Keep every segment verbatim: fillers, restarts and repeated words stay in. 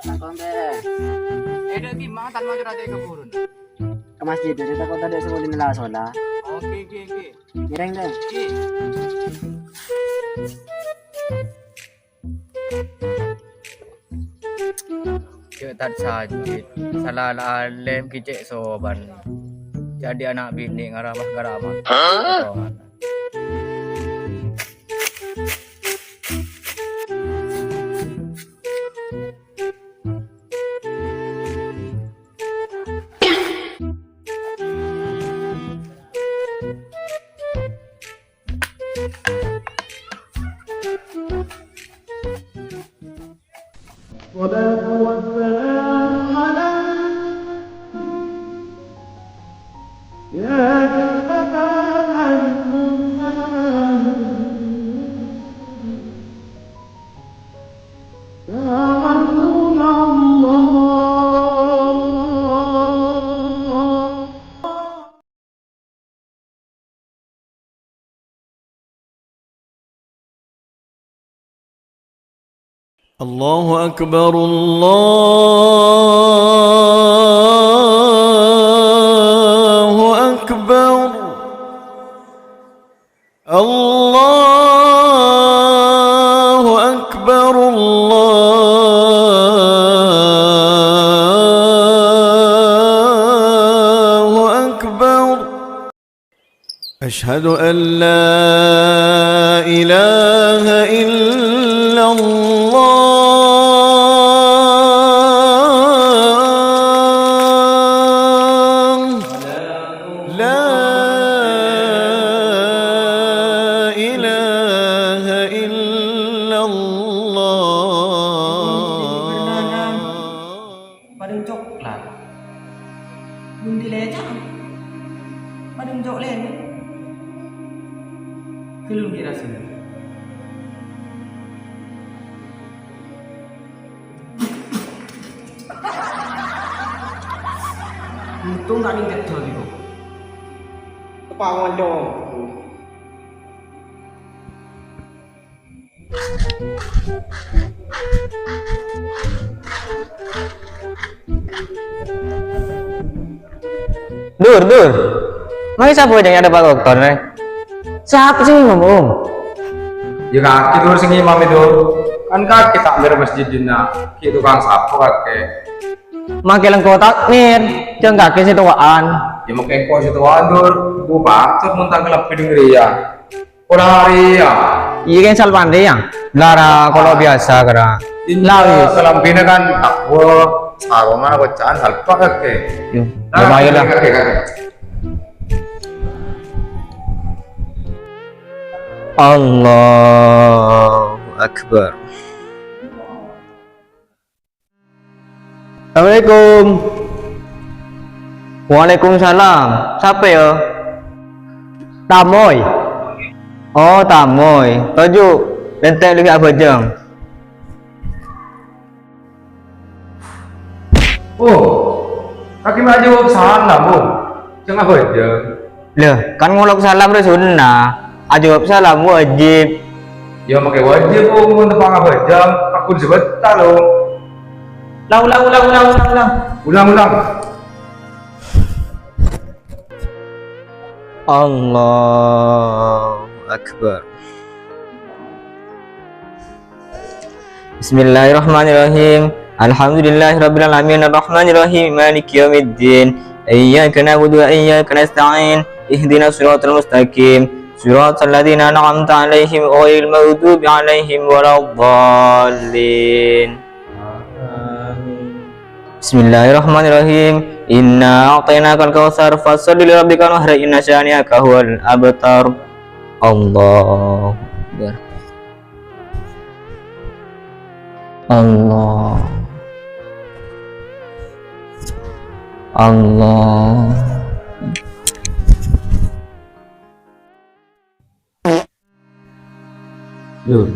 Takon, Tè. Eh, dek, gimana tan mau curhat ke burun? Ke masjid, jadi takon tadi semua di nela sola. Oke, oke, oke. Ngereng, Tè. Oke. Cè' tad sajjid, sala alem kicek soban. Jadi anak bini ngaramah-ngaramah. Hah? الصلاة والسلام عليك يا رسول الله. الله أكبر، الله أكبر، الله أكبر، الله أكبر. أشهد أن لا إله إلا الله. لا إله إلا الله. Padâ coklat. Bunti lecak. Padâ cok lele. Gelem ki rasana. Untung tak ning cedol iku. Tepak ngoncong. Dur, Dur. Mangkè sapa jhâ' nyadhâpa Pak Doktor, rè? Sapa sè ngomong? Ya, kakè, Dur, sè ngimam, Dur. Kan kakè takmir masjid dinna', ghi' tokang sapa kakè. Mangkè lengko takmir, jhâ' kakè sè towa'an. Ya, mangkè engko' sè towa'an, Dur. Bu, patut mon ta' kalabbi dhing rèya. Ora arèya. Iyâ, kan salpan rèya. Lara kolo biyasa, kara. Iyâ, kalambhina kan abuwâ, sarongan koca'an salpa kakè. Yo, lumayan lah. Kakè, kakè. Allahu Akbar. Assalamualaikum. Waalaikumsalam. Sapa, yâ? Tamoy. Oh, Tamoy. Toju', lèntè' lebbi abhâjâng. Oh, kakè ma' ajâwâb salam, Bu. Jhâ' abhâjâng. Lha, kan ngolok salam rè sunnah, ajâwâb salam wajib. Ya, mangkè wajib, Bu, mon teppa' abhâjâng, kabbhi sè betta, lo. Ulang, ulang, ulang, ulang, ulang, ulang. Ulang, ulang. Allahu Akbar. Bismillahirrahmanirrahim. Alhamdulillahirabbil alamin, arrahmanirrahim, maliki yaumiddin. Iyyaka na'budu wa iyyaka nasta'in. Ihdinas siratal mustaqim. Siratal ladzina an'amta 'alaihim ghairil maghdubi 'alaihim waladdallin. Amin. Bismillahirrahmanirrahim. Inna a'tainakal kautsar, fasholli li rabbika wanhar, inna syani'aka huwal abtar. Allahu Akbar. Allah. Allah. Dur,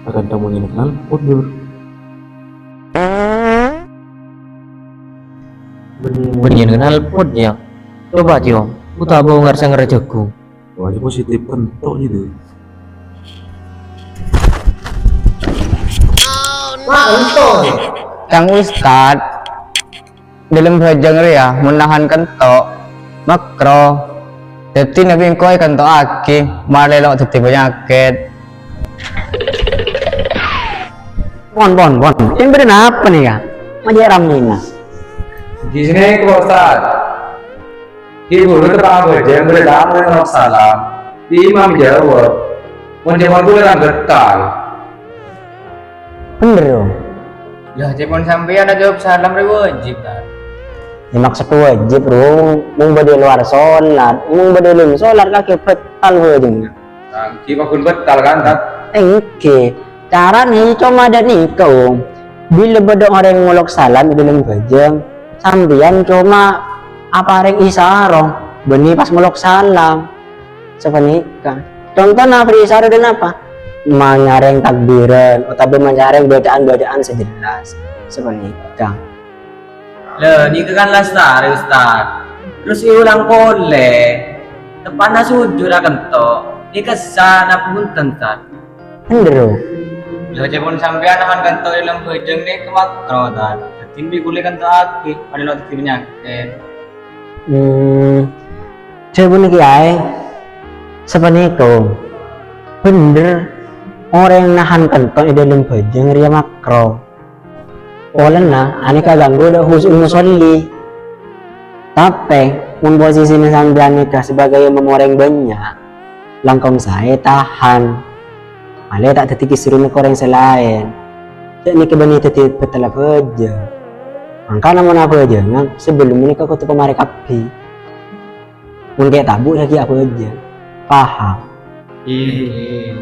akan tamoy nèng knalpot, Dur. Bânnè ghânèka nalpot, yâ. Coba, Tio. Ku ta' bâ' ngarsa ngarè jhâghung. Wah, positif kentok gitu. Wah, kentok. Kang Ustad, dâlem bhâjâng rèya mon nahan kentok, makro. Dhâddhi nabi engko' èkento'aghi, malè lo' dhâddhi panyakèt. Pon, pon, pon. Sè bâdâ napa nèka? Majâ ramèna. Di sini, Pak Ustaz. Ghi' bhuru teppa' abhâjâng, bâdâ tamoy ngalok salam. Bi' imam jâwâb, "Mon jhâman kaulâ kan bhâtal." Bhender, Ro. Lah, cè' pon sampèyan ajâwâb salam rè wâjib, ta? Yâ, maksod wâjib, Ro. Mon bâdâ è lowar solat, mon bâdâ è dâlem solat, kakè bhâtal bhâjângnga. Nah, ghi' paggun bhâtal, kan, Tad? Èngghi. Carana coma dâ' nèka, Om. Bilâ bâdâ orèng ngolok salam è dâlem bhâjâng, sampèyan coma aparèng isara, bânnè pas ngolok salam. Sapanèka. Contona aparèng isara dâ' napa? Manyarèng takbiran, otabâ manyarèng bacaan-bacaan sè jelas. Sapanèka. Lha, nèka kan lastarè, Ustaz. Terros èolang polè. Teppa'na sujud ra kento'. Nèka sah napa bhunten, Ustaz? Bhender, Ro. Lha, cè' pon sampèyan nahan kento' è dâlem bhâjâng nèka makro, Tad. Dhâddhi bi' kaulâ èkento'aghi, malè lo' dhâddhi panyakèt. Hmm, cè' pon kèyaè. Sapanèka, Om. Bhender, orèng nahan kento' è dâlem bhâjâng rèya makro. Polana anèka ganggu dâ' khusyu'ul musolli. Tapè, mon posisina sampèyan nèka sebagai imam orèng bânnya', langkong saè tahan. Malè ta' dhâddhi kèsruna ka orèng sè laèn. Jhâ' nèka bânnè dhâddhi bhâtalla bhâjâng. Mangkana mon abhâjângan, sabellunna nèka kodhu pamarè kabbhi. Mon kè' tabu' lagi abhâjâng. Paham? Iyâ.